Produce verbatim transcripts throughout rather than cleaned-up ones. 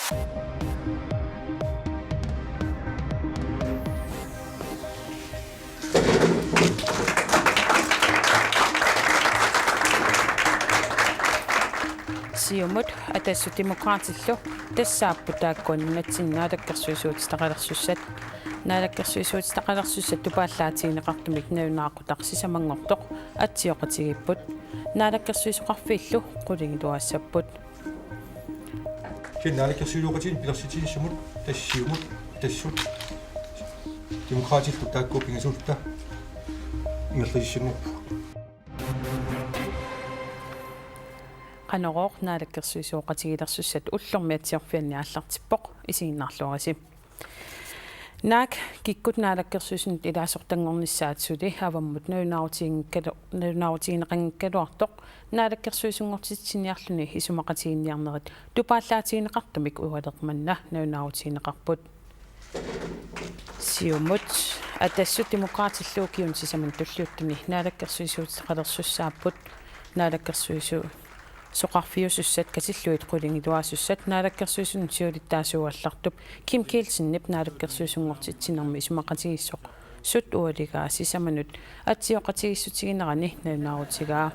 Siumut Atassut Demokraatillu tassaapput taakku nunatsinni naalakkersuisuutitaqalersussat. Naalakkersuisuutitaqalersussat tupaallaatigineqartumik nalunaaqutaq sisamanngortoq atsioqatigiipput. Naalakkersuisoqarfiillu qulingiluaassapput. Kisianni naalakkersuisooqatigiinneq pilersitsisumut, tassa Siumut, Atassut Demokraatillu taakku pingasuulluta ingerlassanngorpugut. Qanorooq naalakkersuisooqatigiilersussat ullormi atsiorfianni aallartippoq, isiginnaarluarisi. Naak kikkut naalakkersuisunut ilaasortanngornissaat suli avammut nalunaarutiginngikkalu-, nalunaarutigineqanngikkaluartoq naalakkersuisunngortitsiniarluni isumaqatiginninniarnerit tupaallaatigineqartumik ualermanna nalunaarutigineqarput. Siumut Atassut Demokraatillu ukiuni sisamani tulliuttuni naalakkersuisuutitaqalersussaapput. Naalakkersuisu- soqarfiusussat katillugit qulingiluaasussat naalakkersuisunut siulittaasuugallartup Kim Kielsenip naalakkersuisunngortitsinermi isumaqatigiissoq sut ualigaa sisamanut atsioqatigiissutiginerani nalunaarutigaa.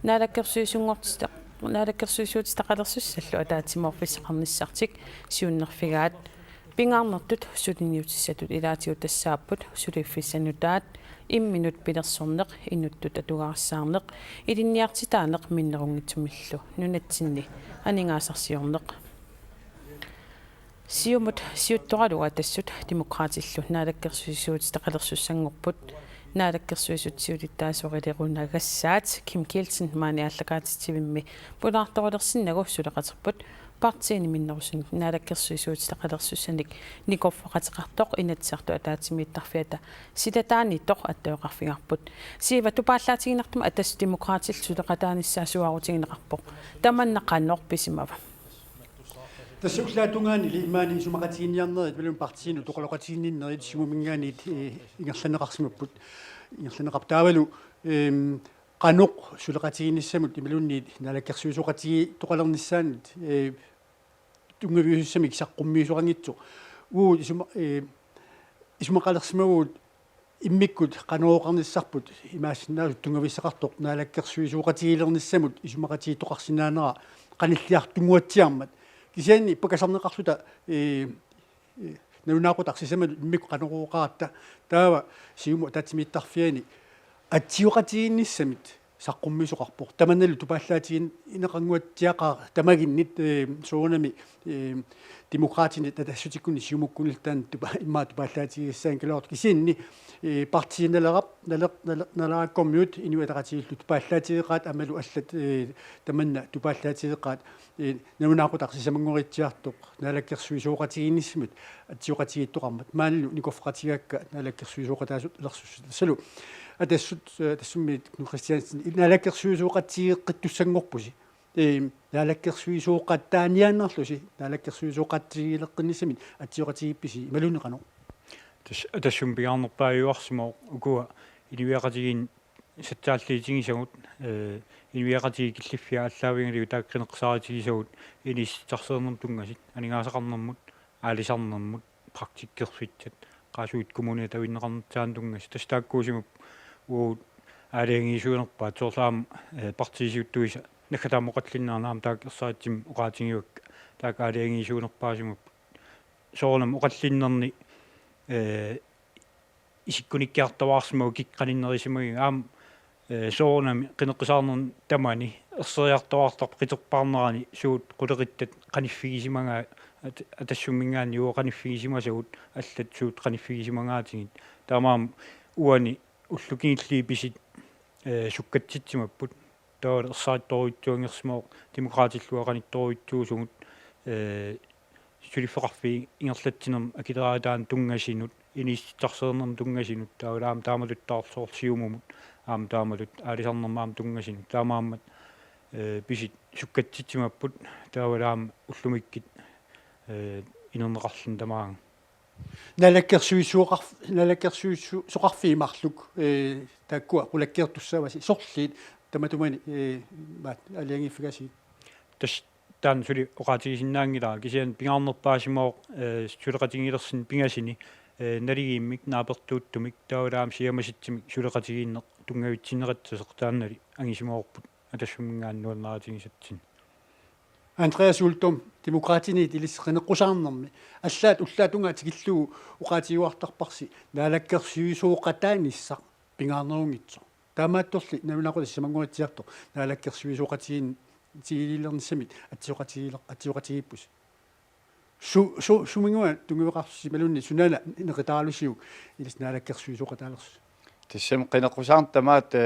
Naalakkersuisunngortita-, naalakkersuisuutitaqalersussallu ataatsimoorfissaqarnissartik siunnerfigaat. Pingaarnertut suliniutissatut ilaatigut tassaapput suliffissanutaat, imminut pilersorneq, inuttut atugarissaarneq, ilinniartitaaneq minnerunngitsumillu nunatsinni aningaasarsiorneq. Siumut siuttoralugu Atassut Demokraatillu naalakkersuisuutitaqalersussanngorput. Naalakkersuisut siulittaasuugaluarunagassaat Kim Kielsen maani aallakaatitsivimmi pulaartorulersinnagu suleqaterput partiini minnerusumik naalakkersuisuutitaqalersussanik nikoffeqateqartoq Inatsisartut ataatsimiittarfiata silataaniittoq attaveqarfigaarput. Siiva, tupaallaatigiinnartumik Atassut Demokraatillu suleqataanissaa suaarutigineqarpoq. Tamanna qanoq pisimava? Tassa ullaap tungaanili imaani isumaqatiginninniarnerit imaluunniit partiinut oqaloqatiginninnerit Siumuminngaanniit, eh, ingerlanneqarsimapput. Ingerlanneqarpoq taavalu, ehm, qanoq suleqatigiinnissamut imaluunniit naalakkersuisooqatigiittoqalernissaanut, eh, tunngaviusussamik saqqummiisoqanngitsoq. Uagut isuma-, eh, isumaqalersimavugut immikkut qanorooqarnissarput imaassinnaavoq tunngavissaqartoq naalakkersuisooqatigiilernissamut isumaqatigiittoqarsinnaanera qanilliartunnguatsiarmat. Kisianni pakasarneqarluta, eh, eh, nalunaaqutaq sisamanut immikkut qanorooqaratta, taava Siumup ataatsimiittarfiani atsioqatigiinnissamik saqqummiisoqarpoq. Tamannalu tupaallaatigineqannguatsiaqaaq tamaginnit, eh, soorunami, eh, Demokraatinit Atassutikkunni Siumukkunnilu taanna tupa-, immaqa tupaallaatigisassagaluartoq. Kisianni, eh, Partii Naleraq, Naler-, Naler-, Naalakkersuisut Inuit Ataqatigiillu tupaallaatigeqaat aammalu allat, eh, tamanna tupaallaatigeqaat, eh, nalunaaqutaq sisamanngoritsiartoq naalakkersuisooqatigiinnissamut atsioqatigiittoqarmat. Maanilu nikoffeqatigaakka naalakkersuisooqataalersussat. Tassalu Atassut, eh, Atassummiit Knud Kristiansen, naalakkersuisooqatigeeqqittussanngorpusi. Ehm, naalakkersuisooqataaniaannarlusi, naalakkersuisooqatigiileqqinnissamik atsioqatigiippisi imaluunniit qanoq? Tassa Atassummi pingaarnerpaajuarsimavoq ukua inuiaqatigiinni satsaalliitigisagut, eh, inuiaqatigiit killiffia aallaavigalugit taakku qineqqusaarutigisagut inissittissarsiornermut tunngasut, aningaasaqarnermut, aalisarnermut, praktikkerfitsat, Qaasuit Kommunia tavinneqarnissaanut tunngasut, tassa taakkuusimapput uagut aalajangiisuunerpaat, soorlu aamma, eh, partiit siuttuisa naggataamik oqallinneranni aamma taakku ersaritsimik oqaatigivakka, taakku aalajangiisuunerpaasimapput. Soorunami oqallinnerni, eh, isikkunikkiartuaarsimavoq kikkut qaninnerisimagiga aamma, eh, soorunami qineqqusaarnermi tamani erseriartuaartarpoq qiterpaarnerani suut qulequttat qaniffigisimagaat, At-, Atassumminngaanniit uagut qaniffigisimasagut allat suut qaniffigisimagaatigit. Taamaammat uani ullut kingulliit pisut, eh, sukkatsitsimapput. Taava ersarittorujussuanngorsimavoq Demokraatillu uagut qanittorujussuusugut, eh, suliffeqarfiit ingerlatsinermut akileraataanut tunngasunut, inissittissarsiornermut tunngasunut, taavalu aamma taamatuttaarlugu Siumumut, aamma taamatut aalisarnermut aamma tunngasunut. Taamaammat, eh, pisut sukkatsitsimapput, taavalu aamma ullumikkut, eh, inerneqarluni tamaanga. Naalakkersuisooqarf-, naalakkersuisu-, soqarfiit marluk, eh, taakkua qulakkeertussaavasi, sorliit tamatumani, eh, maat aalajangiiffigaasi? Tassa Taanna suli oqaatigisinnaanngilara, kisianni pingaarnerpaasimavoq, eh, suleqatigiilersinni pingasuni, eh, naligiimmik naapertuuttumik taavalu aamma siammasitsumik suleqatigiinneq tunngavitsinneqassasoq taannali angisimavarput Atassumminngaanniit nuannaarutigisatsinnik. Andreas Uldum, Demokraatiniit ilissi qineqqusaarnermi. Allaat ullaap tungaa tikillugu oqaatigiuartarparsi naalakkersuisooqataanissaq pingaarnerunngitsoq. Taamaattorli nalunaaqutaq sisamannguatsiartoq naalakkersuisooqatigiinn-, tigiliilernissamik atsioqatigiiler-, atsioqatigiippusi. Su-, su-, suminnguaq tunngaveqarsusi imaluunniit sunaana neqitaalusiuk ilissi naalakkersuisooqataalersusi? Tassami qineqqusaarneq tamaat, eh,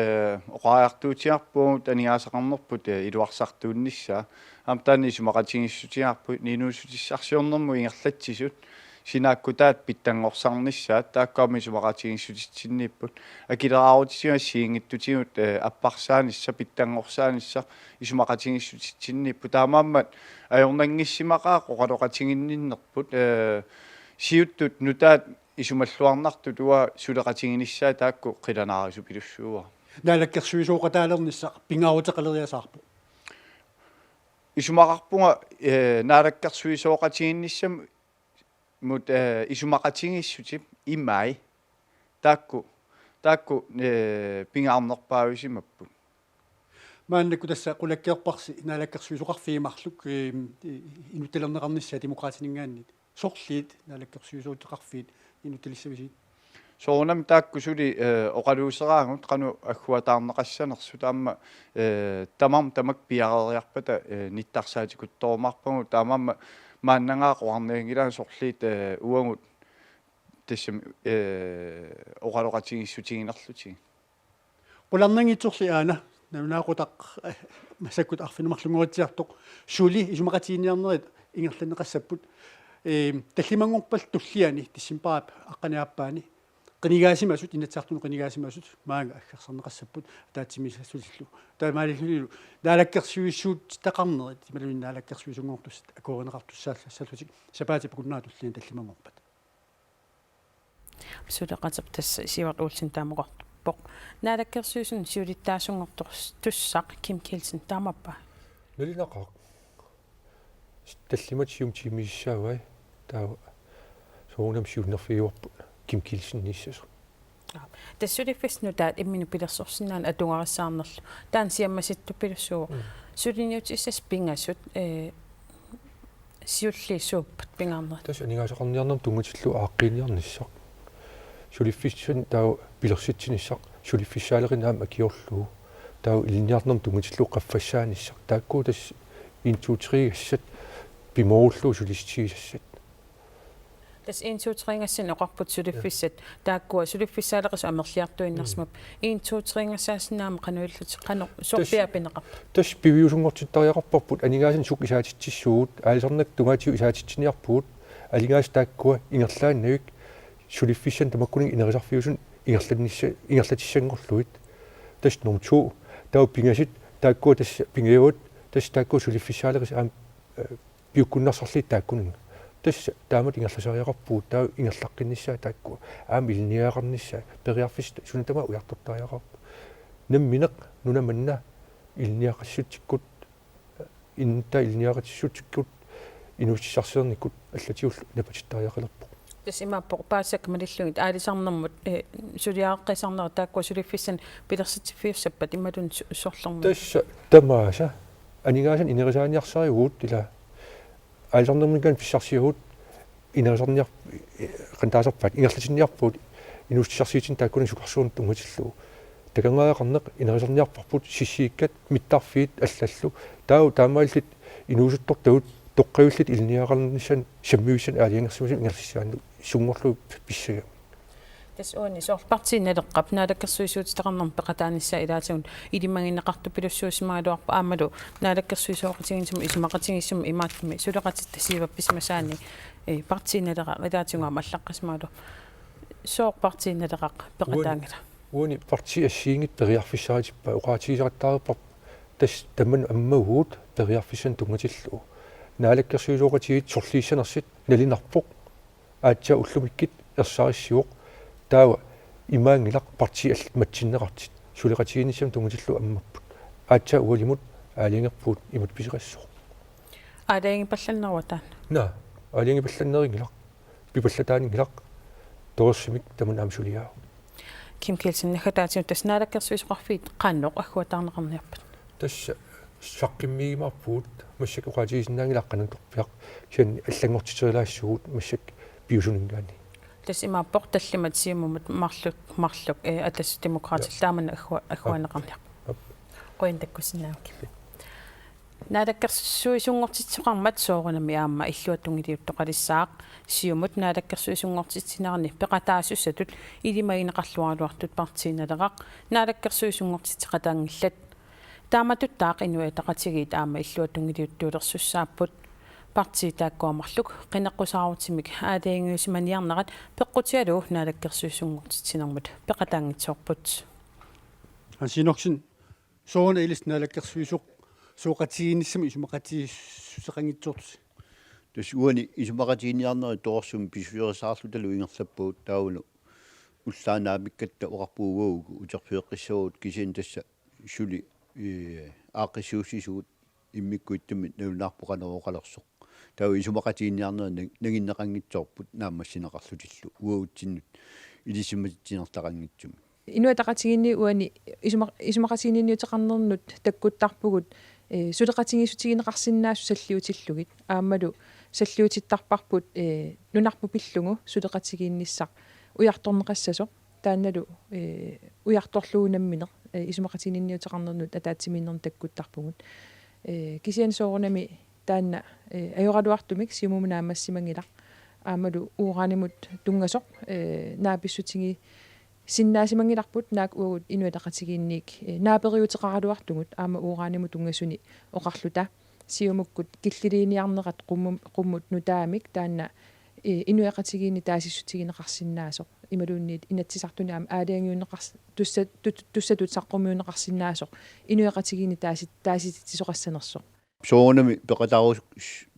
oqariartuutigaarpugut aningaasaqarnerput, eh, iluarsartuunnissaa. Aamma taanna isumaqatigiissutigaarput inuussutissarsiornermut ingerlatsisut sinaakkutaat pitsanngorsarnissaat, taakku aamma isumaqatigiissutitsinniipput. Akileraarutitigut assigiinngitsutigut, eh, apparsaanissaq, pitsanngorsarnissaq isumaqatigiissutitsinniipput. Taamaammat ajornanngissimaqaaq oqaloqatiginninnerput, eh, siuttut nutaat isumalluarnartut uanga suleqatiginissaat taakku qilanaarisorujussuuara. Naalakkersuisooqataalernissaq pingaaruteqaleriasaarpoq. Isumaqarpunga, eh, naalakkersuisooqatigiinnissamut, eh, isumaqatigiissutip imai. Taakku, taakku, eh, pingaarnerpaavisimapput. Maannakkut tassa qulakkeerparsi naalakkersuisooqarfiit marluk, eh, inuttalerneqarnissaat Demokraatininngaanniit. Sorliit naalakkersuisooqarfiit inuttalissavisiuk? Soorunami taakku suli, eh, oqaluuseraagut qanoq agguataarneqassanersut aamma, eh, tamarmik tamakku piareeriarpata, eh, nittarsaatikkuttorumaarpagut taamaammat maannagaaq oqarnianngilagut sorliit, eh, uagut tassami, eh, oqaloqatigiissutiginerlutigit. Qularnanngitsorli aana, nalunaaqutaq, eh, massakkut arfineq-marlunnguatsiartoq, suli isumaqatiginninniarnerit ingerlanneqassapput. Eh, tallimanngorpat tulliani, decembarip aqqaneq-aappaani, qinigaasimasut, Inatsisartuni qinigaasimasut, maanga aggersarneqassapput, ataatsimiissutillu. Taamaalillunilu, naalakkersuisuutitaqarnerit, imaluunniit naalakkersuisunngortussat, akuerineqartussaassallutik, sapaatip akunnerata tulliani tallimanngorpat. Suleqateq tassa Sivert Olsen taama oqarpoq. Naalakkersuisuni siulittaasunngortussaq Kim Kielsen taamaappa? Nalinaqaaq. Tallimat siumut tiimisissaavai. Taava soorunami siunnerfigivarput Kim Kielseniissasoq. Aap. Tassa suliffissat nutaat imminut pilersorsinnaaneq atugarissaarnerlu. Taanna siammasitsuppilussuuvoq. Mm. Suliniutissasut pingasut, eh, siulliit suuppat pingaarnerit? Tassa aningaasaqarniarnermut tunngatillugu aaqqiiniarnissaq. Suliffissanik taava pilersitsinissaq, suliffissaaleqineq aamma akiorlugu. Taava ilinniarnermut tunngatillugu qaffassaanissaq. Taakku tassa en, to, tre-gassat pimoorullugu sulissutigisassat. Tassa en, to, tre-gassanik oqarput suliffissat. Ja. Taakkua suliffissaaleqisut amerliartuinnarsimavoq. Mm. En, to, tre-gassaasinnaammat qanoq ilillutik, qanoq sorpiaq pineqarpa? Tassa piviusunngortittariaqarparput, aningaasanik sukkut isaatitsissuugut, aalisarnakkut tungaatigut isaatitsiniarpugut, aningaasat taakkua ingerlaannavik, suliffissanik tamakkuninnga inerisarfiusunik ingerlannissa-, ingerlatissanngorlugit. Tassa nummer to, taava pingasut, taakkua tassa pingajuat, tassa taakkua suliffissaaleqisut aamma, eh, piukkunnarsarlugit taakkuninnga. Tassa taamatut ingerlasariaqarpugut, taava ingerlaqqinnissaat taakkua. Aamma ilinniagaqarnissaat, periarfissat suna tamaat ujartortariaqarput. Nammineq nuna manna ilinniaqassutsikkut, innuttaasut ilinniaqassutsikkut, inuussutissarsiornikkut allatigullu napatittariaqalerpoq. Tassa imaappoq paasisakka malillugit aalisarnermut, eh, suliareqqisarnerit taakkua suliffissanik pilersitsiffiussappat imaluunniit su-, sorlermi? Tassa tamaasa aningaasanik inerisaaniarsarivugut ila aalisarnerminngaanniit pissarsiagut inerisarniar-, qanoq taasarpaat, ingerlatinniarpugut inuussutissarsiutinut taakkununnga sukarsuarnut tunngatillugu. Takornariaqarneq inerisarniarparput sissiikkat mittarfiit allallu. Taava taamaalillutik inuusuttortagut toqqavillutik ilinniagaqarnissaannut sammivissanik aalajangersimasumik ingerlatissaanngorlugit pissagami. Tassa uani soorlu Partii Naleqqap naalakkersuisuutitaqarnermut peqataanissaa ilaatigut ilimagineqartupilussuusimagaluarpoq aammalu naalakkersuisooqatigiinnissamut isumaqatigiissummik imaattumik suleqatitta siivappisimasaanni, eh, Partii Naleraq ilaatigut aamma allaqqasimagaluarpoq. Sooq Partii Naleqqap peqataanngilaq? Uani, uani partiit assigiinngitsut periarfissaritippaat, oqaatigisaqattaareerparput tassa tamanna ammavugut periarfissanik tunngatillugu. Naalakkersuisooqatigiit sorliissanersut nalinarpoq. Aatsaat ullumikkut ersarissivoq. Taava imaanngilaq partiit allat matsinneqartut. Suleqatigiinnissamut tunngatillugu ammapput. Aatsaat ualimut aalajangerpugut imatut pisoqassasoq. Aalajangiipallanneruva taanna? Naa, aalajangiipallannerunngilara. Pipallataanngilaq. Torersumik tamanna aamma suliaavoq. Kim Kielsen, naggataatigut tassa naalakkersuisoqarfiit qanoq agguataarneqarniarpat? Tassa saqqummiumaarpugut, massakkut oqaatigisinnaanngilaq qanoq atorpiaq, kisianni allanngortitserilaassuugut massakkut piusuninngaanniit. Tassa imaappoq tallimat Siumumut marluk, marluk, eh, Ataqatigiit Demokraatillu. Ja. Taamanna aggua-, agguaanneqarniarpat. Aap. Qujan takkussinnaagavit. Naalakkersuisunngortitsisoqarmat soorunami aamma illuatungiliuttoqalissaaq. Siumut naalakkersuisunngortitsinerani peqataasussatut ilimagineqarluaraluartut Partii Naleraq naalakkersuisunngortitseqataanngillat. Taamatuttaaq Inuit Ataqatigiit aamma illuatungiliuttuulersussaapput. Partiit taakkua marluk qineqqusaarutimik aalajangiusimaniarnerat peqqutigalugu naalakkersuisunngortitsinermut peqataanngitsoorput. Hans Enoksen, sooruna ilissi naalakkersuisoq suleqatigiinnissamut isumaqatigiissuteqanngitsoortusi? Tassa uani isumaqatigiinniarnerit torersumik pisuussisarlutalu ingerlappagut, taavalu ullaaq naamikkatta oqarpugut uagut uterfigeqqissavagut, kisianni tassa suli, ee, aaqqissuussisugut immikkut ittumik nalunaarpoq qanoq oqalersoq. Taava isumaqatigiinniarnerit nang-, nanginneqanngitsoorput naammassineqarlutillu uagutsinnut ilisimatitsinertaqanngitsumik. Inuit Ataqatigiinni uani isuma-, isumaqatigiinniuteqarnernut takkuttarpugut, eh, suleqatigiissutigineqarsinnaasut salliutillugit. Aammalu salliutittarparput, eh, nunarput pillugu suleqatigiinnissaq ujartorneqassasoq. Taannalu, eh, ujartorlugu nammineq, eh, isumaqatigiinniuteqarnernut ataatsimiinnermut takkuttarpugut. Eh, kisianni soorunami taanna, eh, ajoraluartumik Siumumut naammassimanngilaq. Aammalu uranimut tunngasoq, eh, naapissutigisinnaasimanngillarput, naak uagut Inuit Ataqatigiinniit, eh, naaperiuteqaraluartugut aamma uranimut tunngasuni oqarluta. Siumukkut killiliiniarnerat qummum-, qummut nutaamik taanna, eh, Inuit Ataqatigiinni taasissutigineqarsinnaasoq. Imaluunniit Inatsisartuni aamma aalajangiunneqars-, tussa-, tut-, tussatut saqqummiunneqarsinnaasoq. Inuit Ataqatigiinni taasi-, taasititsisoqassanersoq. Soorunami peqataarus-,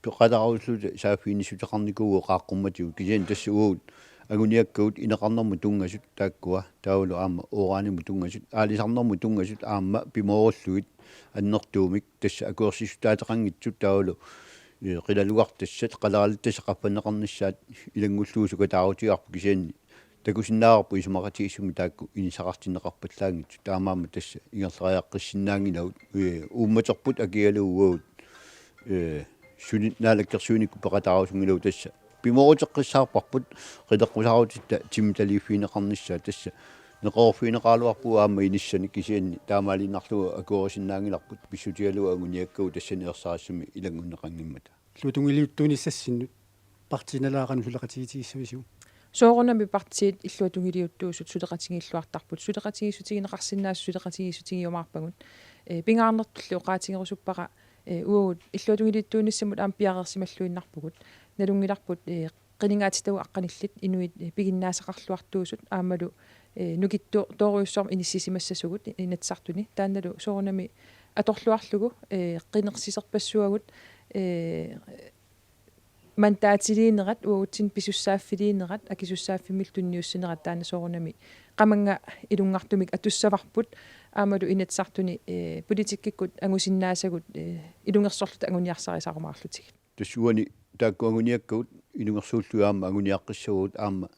peqataarusulluta saaffiginnissuteqarnikuuvugut qaaqqummatigut, kisianni tassa uagut anguniakkagut ineqarnermut tunngasut taakkua, taavalu aamma uranimut tunngasut, aalisarnermut tunngasut aamma pimoorullugit annertuumik tassa akuersissutaateqanngitsut, taavalu, eh, qilalugartassat, qalerallattassat qaffanneqarnissaat ilanngullugu sukataarutigaarput, kisianni takusinnaavarput isumaqatigiissumik taakku inissaqartinneqarpallaanngitsut. Taamaammat tassa ingerlariaqqissinnaanngilagut, eh, uummaterput akigalugu uagut, eh, suli naalakkersuinikkut peqataarusunngilagut, tassa pimooruteqqissaarparput qineqqusaarutitta timmitaliiffigineqarnissaat, tassa neqeroorfigineqaraluarpugut aamma inissanik, kisianni taamaaliinnarlugu akuerisinnaanngilarput pissutigalugu anguniakkagut tassani ersarissumik ilanngunneqanngimmata. Illuatungiliuttuunissassinnut Partii Naleraq qanoq suleqatigiissigisiuk? Soorunami partiit illuatungiliuttuusut suleqatigiilluartarput, suleqatigiissutigineqarsinnaasut suleqatigiissutigiumaarpagut. Eh, pingaarnertulli oqaatigerusuppara, eh, uagut illuatungiliuttuunissamut aamma piareersimalluinnarpugut. Nalunngilarput, eh, qinigaatitagut aqqanillit inuit, eh, piginnaasaqarluartuusut aammalu, eh, nukittoorujussuarmik inissisimassasugut Inatsisartuni. Taannalu soorunami atorluarlugu, eh, qinersiserpassuagut, eh, mandaatiliinerat, uagutsinnut pisussaaffiliinerat, akisussaaffimmillu tunniussinerat, taanna soorunami qamannga ilunngartumik atussavarput, aammalu Inatsisartuni, eh, politikkikkut angusinnaasagut, eh, ilungersorluta anguniarsarisarumaarlutigit. Tassa uani taakku anguniakkagut ilungersuullugit aamma anguniaqqissavagut aamma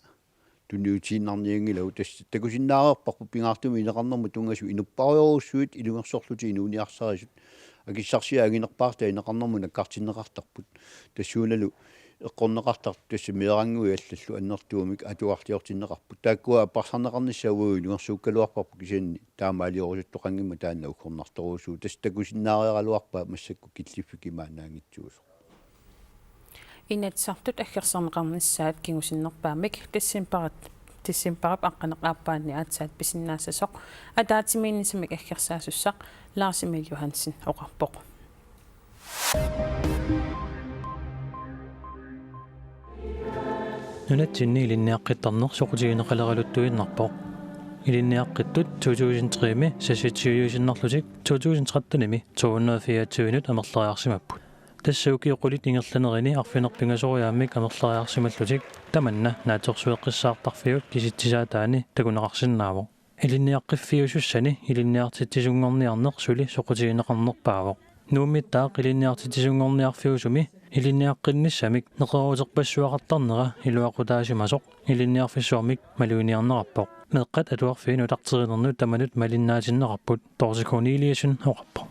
tunniutiinnarnianngilagut, tassa takusinnaareerparput pingaartumik ineqarnermut tunngasut inuppassuarujussuit ilungersorlutik inuuniarsarisut, akissarsiat anginerpaartaat ineqarnermut nakkartinneqartarput. Tassuunalu eqqorneqartartut tassa meerannguit allallu annertuumik atuarliortinneqarput. Taakkua apparsarneqarnissaat uagut ilungersuukkaluarparput, kisianni taamaaliorusuttoqanngimmat taanna uggornartorujussuuvoq. Tassa takusinnaareeraluarpaat massakkut killiffik imaannaanngitsuusoq. Inatsisartut aggersarneqarnissaat kingusinnerpaamik decembarip, decembarip aqqaneq-aappaanni aatsaat pisinnaassasoq ataatsimiinnissamik aggersaasussaq Lars Emil Johansen oqarpoq. Nunatsinni ilinniaqqittarneq soqutigineqaleraluttuinnarpoq. Ilinniaqqittut to tusind tre-mi sassitsivigisinnarlutik to tusind tretten-imi to hundrede fireogtyve-nut amerleriarsimapput. Tassa ukiut qulit ingerlanerini arfineq-pingasoriaammik amerleriarsimallutik tamanna naatsorsueqqissaartarfiup kisitsisaataani takuneqarsinnaavoq. Ilinniaqqiffiusussani ilinniartitsisunngorniarneq suli soqutigineqarnerpaavoq. Nuummittaaq ilinniartitsisunngorniarfiusumi ilinniaqqinnissamik neqerooruterpassuaqartarnera iluaqutaasimasoq ilinniarfissuarmik maluginiarneqarpoq. Meeqqat atuarfii nutarterinermut tamanut malinnaatinneqarput, Dorthe Corneliussen oqarpoq.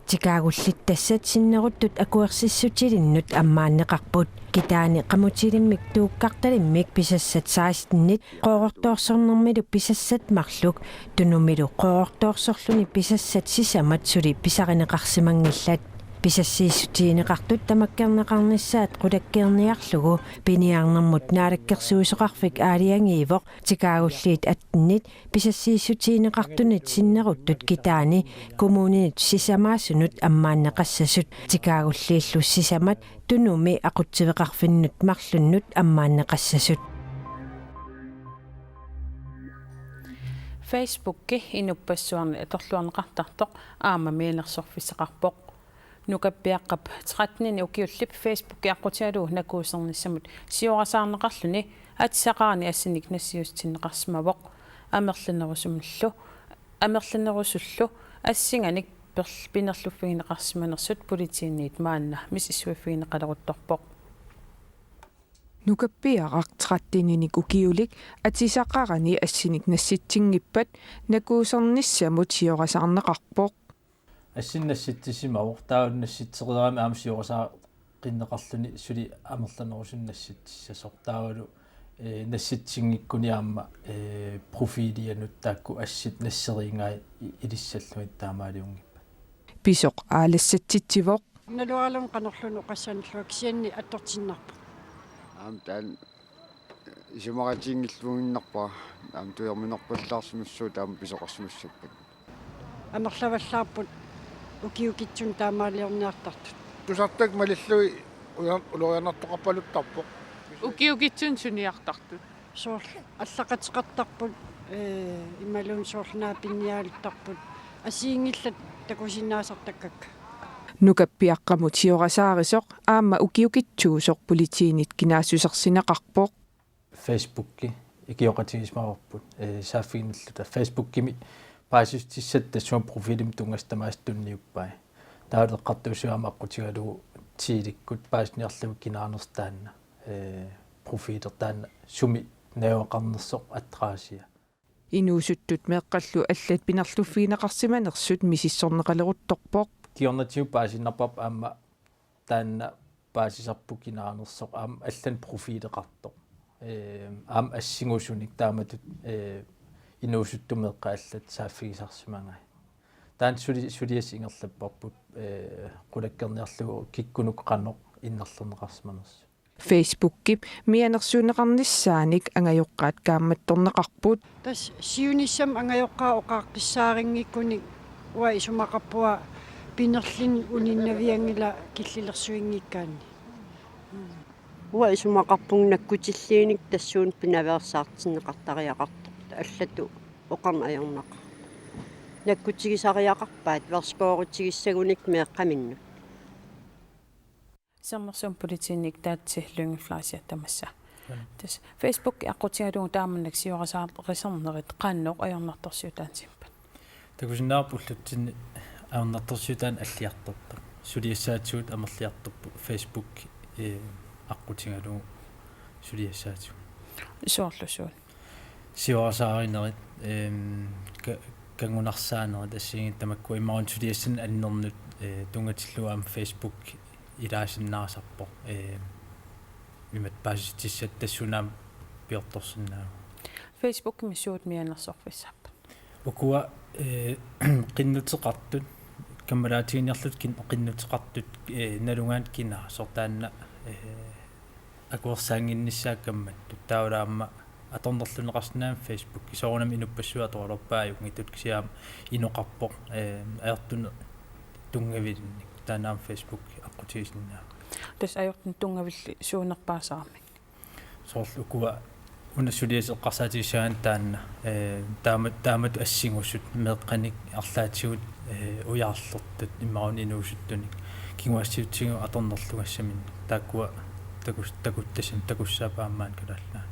Tikaagullit tassat sinneruttut akuersissutilinnut ammaanneqarput. Kitaani qamutilimmik tuukkartalimmik pisassat sekstenit qoorortoorsornermilu pisassat marluk Tunumilu qoorortoorsorluni pisassat sisamat suli pisarineqarsimanngillat. Pisassiissutigineqartut tamakkerneqarnissaat qulakkeerniarlugu piniarnermut Naalakkersuisoqarfik aalajangiivoq tikaagulliit attenit pisassiissutigineqartunit sinneruttut kitaani kommuninut sisamaasunut ammaanneqassasut. Tikaagulliillu sisamat Tunumi aqutsiveqarfinnut marlunnut ammaanneqassasut. Facebooki inuppassuarni atorluarneqartartoq aamma mianersorfissaqarpoq. Nukappiaqqap tretten ukiullip Facebooki aqqutigalugu nakuusernissamut siorasaarneqarluni atisaqarani assinik nassiussinneqarsimavoq. Amerlanerusumillu, amerlanerusullu assinganik perl-, pinerluffigineqarsimanersut politiinit maanna misissuiffigineqaleruttorpoq. Nukappiaraq tretteninik ukiulik atisaqarani assinik nassitsinngippat nakuusernissamut siorasaarneqarpoq. Assinik nassitsisimavoq, taava nassitsereerami aamma siorasaaqinneqarluni suli amerlanerusunik nassitsissasoq. Taavalu, eh, nassitsisinngikkuni aamma, eh, profilianut taakku assit nasseriigai i-, ilissallugit taamaaliunngippat. Pisoq aalassatsitsivoq. Naluaralugu qanorluunniit oqassanerlunga kisianni attortinnarpoq. Aamma taanna isumaqatiginngilluinnarpara, aamma tujorminerpallaarsimassuuvoq taama pisoqarsimassappat. Amerlavallaarput ukiukitsunik taamaaliorniartartut. Tusartakkat malillugit uja-, ulorianartoqarpaluttarpoq. Ukiukitsunik suniartartut. Soorlu allaqateqartarput, ee, imaluunniit soorlu naapinniaaluttarput. Assigiinngillat takusinnaasartakkakka. Nukappiaqqamut siorasaarisoq aamma ukiukitsuusoq politiinit kinaassusersineqarpoq. Facebooki ikioqatigiissimavarput, ee, saaffiginnilluta. Facebookimi paasissutissat tassunga profilimik tunngasut tamaasa tunniuppai. Taava eqqartuussivoq aamma aqqutigalugu tiilikkut paasiniarlugu kinaanersoq taanna, ee, profiilertaanna sumi najugaqarnersoq adressia. Inuusuttut meeqqallu allat pinerluffigineqarsimanersut misissorneqaleruttorpoq. Kingornatigut paasiinnarparput aamma taanna paasisarput kinaanersoq aamma allanik profiileqartoq. Ee, aamma assigusunik taamatut, ee, inuusuttut meeqqat allat saaffigisarsimagai. Taanna suli-, suliassaq ingerlapparput, ee, qulakkeerniarlugu kikkunuku qanoq innerlerneqarsimanersut. Facebookip mianersuunneqarnissaanik angajoqqaat kaammattorneqarput. Tassa siunissami angajoqqaat oqaaqqissaarinngikkuni uanga isumaqarpunga pinerlinnik uninnavianngilaq killilersuinngikkaanni. Uanga isumaqarpunga nakkutilliinik tassuuna pinaveersaartinneqartariaqartoq. Allatut oqarneq ajornaqaaq. Nakkutigisariaqarpaat værsgårditigissagunikkut meeqqaminnut. Sermersuup politiinit Taatsi Lynge Fleischer tamassa. Aap. Tassa Facebook aqqutigalugu taamannak siorasaarisarnerit qanoq ajornartorsiutaansimpat? Takusinnaavarput ullutsinni ajornartorsiutaaneq alliartortoq. Suliassaatigut amerliartorpoq Facebook, ee, aqqutigalugu suliassaatigut. Soorlu suut? Siorasaarinerit, eem, ka-, kanngunarsaanerit assigiinngitsut tamakku imaluunniit suliassanik annernut, ee, tunngatillugu aamma Facebook ilaasinnaasarpoq, ee, imatut paasissutissat tassuuna aamma piortorsinnaavagut. Facebookimi suut mianersorfissaapput? Ukua, ee, qinnuteqartut, kammalaatiginiarlutik kin-, qinnuteqartut, ee, nalugaanni kinaasoq taanna, ee, akuersaannginnissaat kammattut. Taavalu aamma atornerlunneqarsinnaammat Facebook. Soorunami inuppassuit atoraluarpaat ajunngitsutut kisianni aamma inoqarpoq, ee, ajortunik tunngavilinnik. Taanna aamma Facebook aqqutigisinnaavagut. Tassa ajortunik tunngavilli suunerpaasarami? Soorlu ukua una suliassaq eqqarsaatigissagaanni taanna, ee, taama-, taamatut assingusut meeqqanik arlaatigut, ee, ujaarlertut imaluunniit inuusuttunik kinguaassiuutitigut atornerlugassaminnik. Taakkua takus-, takuttassam-, takussaapput aamma maani Kalaallit Nunaanni.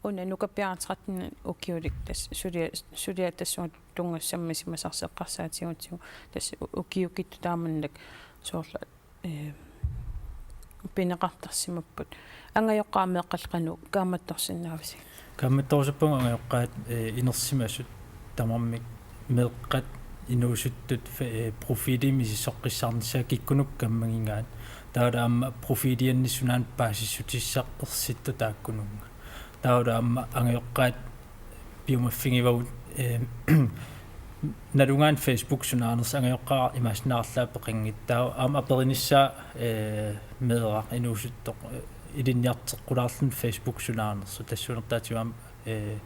Una Nuka Pia tretten ukiulik tassa sulia-, suliat tassunga tunngasut sammisimmasarsi eqqarsaatigigutsigu tassa u-, ukiukkut taamaallaat soorlu, eh, pineqartarsimapput. Angajoqqaat meeqqat qanoq kaammattorsinnaavisi? Kaammattorusuppunga angajoqqaat, eh, inersimasut tamarmik meeqqat inuusuttut fe-, eh, profiilimi misissoqqissaarnissaat kikkunuku kammagigaat. Taavalu aamma profiilianni sunaana paasissutissaq ersittut taakkununnga. Taavalu aamma angajoqqaat piumaffigivagut, eh, nalugaanni Facebook sunaanersoq angajoqqaat imaassinnaarlaa peqanngitsoq. Taava aamma aperinissaa, eh, meeraq inuusuttoq, eh, ilinniarteqqulaarluni Facebook sunaanersoq tassuunertaatigut aamma, eh,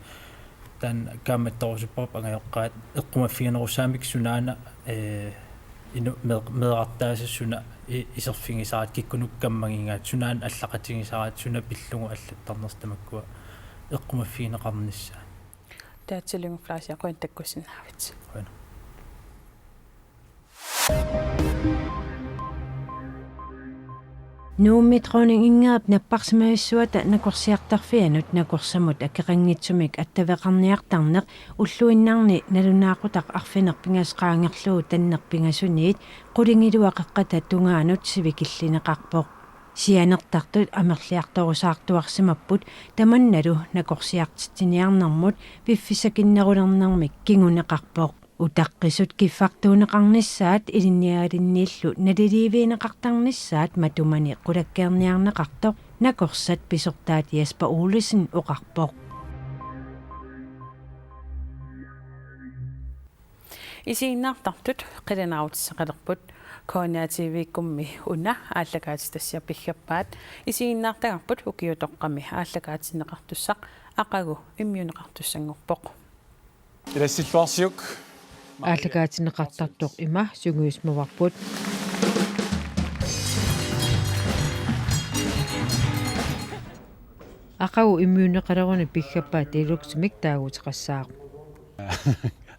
taanna kaammattorusupparput angajoqqaat eqqumaffiginerussagamikku sunaana, eh, inu-, mee-, meerartaasa suna i-, iserfigisaraat kikkunuku kammagigaat sunaana allaqatigisaraat suna pillugu allattarnersoq tamakkua eqqumaffigineqarnissaat. Taatsillugu Flasia qujan takkussinnaavit. Qujan. Nuummi Dronning Ingridip napparsimavissuata nakorsiartarfianut nakorsamut akeqanngitsumik attaveqarniartarneq ulluinnarni nalunaaqutaq arfineq-pingasut qaangerlugu tanneq-pingasuniit qulingiluat qeqqata tungaanut sivikillineqarpoq. Sianertartut amerliartorusaartuarsimapput tamannalu nakorsiartitsiniarnermut piffissakinnerulernermik kinguneqarpoq. Utaqqisut kiffartuunneqarnissaat ilinnialinniillu naliliivigineqartarnissaat matumani qulakkeerniarneqartoq nakorsat pisortaat Jesper Olesen oqarpoq. Isiginnaartartut qilanaarutissaqalerput. K N R T V-kkummi una aallakaatitassiaq piggappaat. Isiginnaartagarput ukiutoqqami aallakaatinneqartussaq aqagu immiunneqartussanngorpoq. Ilassilluarsiuk. Aallakaatinneqartartoq ima sungiusmavarput. Aqagu immiunneqaleruni piggappaat Deluxemik taaguuteqassaaq.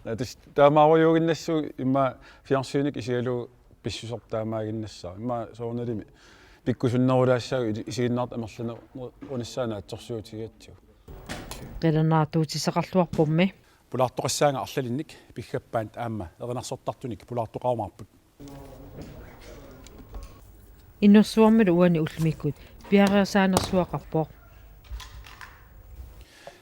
Naa, tassa taamaarujuuginnassuugut immaqa fjernsynikkut isigalugu pissuseq taamaaginnassaaq. Immaqa soorunalimi pikkusunnerulaassaagut ili-, isiginnaartut amerlanerunissaat naatsorsuutigigatsigu. Qilanaartuutissaqarluarpummi. Pulaartoqassaanga arlalinnik piggappaanut aamma erinarsortartunik pulaartoqarumaarput. Innersuarmilu uani ullumikkut piareersaanersuaqarpoq.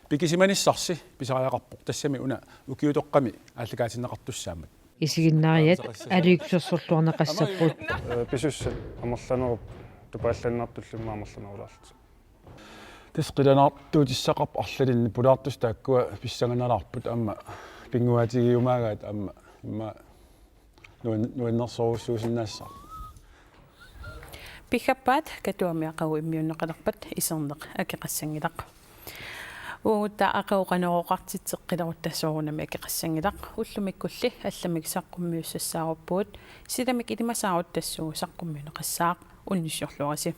Pikisimanissarsi pisariaqarpoq tassami una ukiutoqqami aallakaatinneqartussaammat. Isiginnaariat aliikkusersorluarneqassapput. Ee, pisussat amerlanerupput tupaallannartullu immaqa amerlanerulaarlutik. Tassa qilanaartuutissaqarpoq arlalinnik pulaartussat taakkua pissanganalaarput aamma pinnguaatigiumaagaat aamma immaqa nuan-, nuannersorujussuusinnaassaaq. Piggappaat Katuami aqagu immiunneqalerpat iserneq akeqassanngilaq. Uagut aqagu Qanorooqartitseq qilerutta soorunami akeqassanngilaq. Ullumikkulli allamik saqqummiussassaaruppugut. Silamik ilimasaarut tassuugu saqqummiunneqassaaq. Unnussiorluarisi.